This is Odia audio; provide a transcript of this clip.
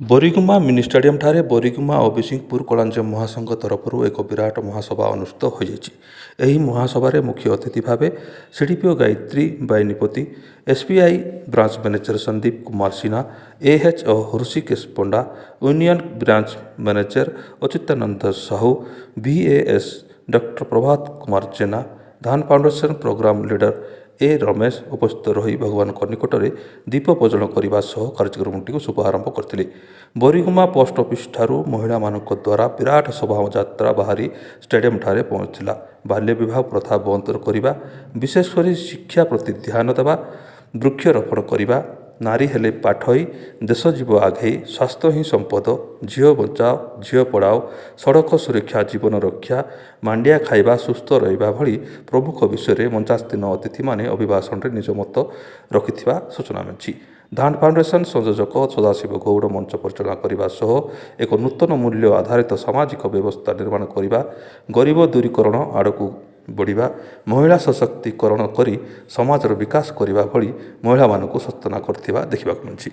ବୋରିଗୁମ୍ମା ମିନି ଷ୍ଟାଡିୟମଠାରେ ବୋରିଗୁମ୍ମା ଓ ବିସିଂପୁର କଳାଞ୍ଜ ମହାସଂଘ ତରଫରୁ ଏକ ବିରାଟ ମହାସଭା ଅନୁଷ୍ଠିତ ହୋଇଯାଇଛି। ଏହି ମହାସଭାରେ ମୁଖ୍ୟ ଅତିଥି ଭାବେ CDPO Gayatri Bahinipati, SBI branch manager Sandeep Kumar Sinha, AHO Hrushikesh Panda, union branch manager Achyutananda Sahu, VAS doctor Prabhat Kumar Jena, Dhan foundation programme leader A Ramesh ଉପସ୍ଥିତ ରହି ଭଗବାନଙ୍କ ନିକଟରେ ଦୀପ ପ୍ରଜ୍ୱଳନ କରିବା ସହ କାର୍ଯ୍ୟକ୍ରମଟିକୁ ଶୁଭାରମ୍ଭ କରିଥିଲେ। ବୋରିଗୁମ୍ମା ପୋଷ୍ଟ ଅଫିସଠାରୁ ମହିଳାମାନଙ୍କ ଦ୍ୱାରା ବିରାଟ ଶୋଭାଯାତ୍ରା ବାହାରି ଷ୍ଟାଡିୟମଠାରେ ପହଞ୍ଚିଥିଲା। ବାଲ୍ୟ ବିବାହ ପ୍ରଥା ବନ୍ଦ କରିବା, ବିଶେଷ କରି ଶିକ୍ଷା ପ୍ରତି ଧ୍ୟାନ ଦେବା, ବୃକ୍ଷରୋପଣ କରିବା, ନାରୀ ହେଲେ ପାଠୋଇ ଦେଶ ଯିବ ଆଗେଇ, ସ୍ୱାସ୍ଥ୍ୟ ହିଁ ସମ୍ପଦ, ଝିଅ ବଞ୍ଚାଅ ଝିଅ ପଢ଼ାଅ, ସଡ଼କ ସୁରକ୍ଷା ଜୀବନ ରକ୍ଷା, ମାଣ୍ଡିଆ ଖାଇବା ସୁସ୍ଥ ରହିବା ଭଳି ପ୍ରମୁଖ ବିଷୟରେ ମଞ୍ଚାସୀନ ଅତିଥିମାନେ ଅଭିଭାଷଣରେ ନିଜ ମତ ରଖିଥିବା ସୂଚନା ମିଳିଛି। ଧାନ ଫାଉଣ୍ଡେସନ ସଂଯୋଜକ ସଦାଶିବ ଗୌଡ଼ ମଞ୍ଚ ପରିଚାଳନା କରିବା ସହ ଏକ ନୂତନ ମୂଲ୍ୟ ଆଧାରିତ ସାମାଜିକ ବ୍ୟବସ୍ଥା ନିର୍ମାଣ କରିବା, ଗରିବ ଦୂରୀକରଣ ଆଡ଼କୁ ବଢ଼ିବା, ମହିଳା ସଶକ୍ତିକରଣ କରି ସମାଜର ବିକାଶ କରିବା ଭଳି ମହିଳାମାନଙ୍କୁ ସଚେତନ କରିଥିବା ଦେଖିବାକୁ ମିଳିଛି।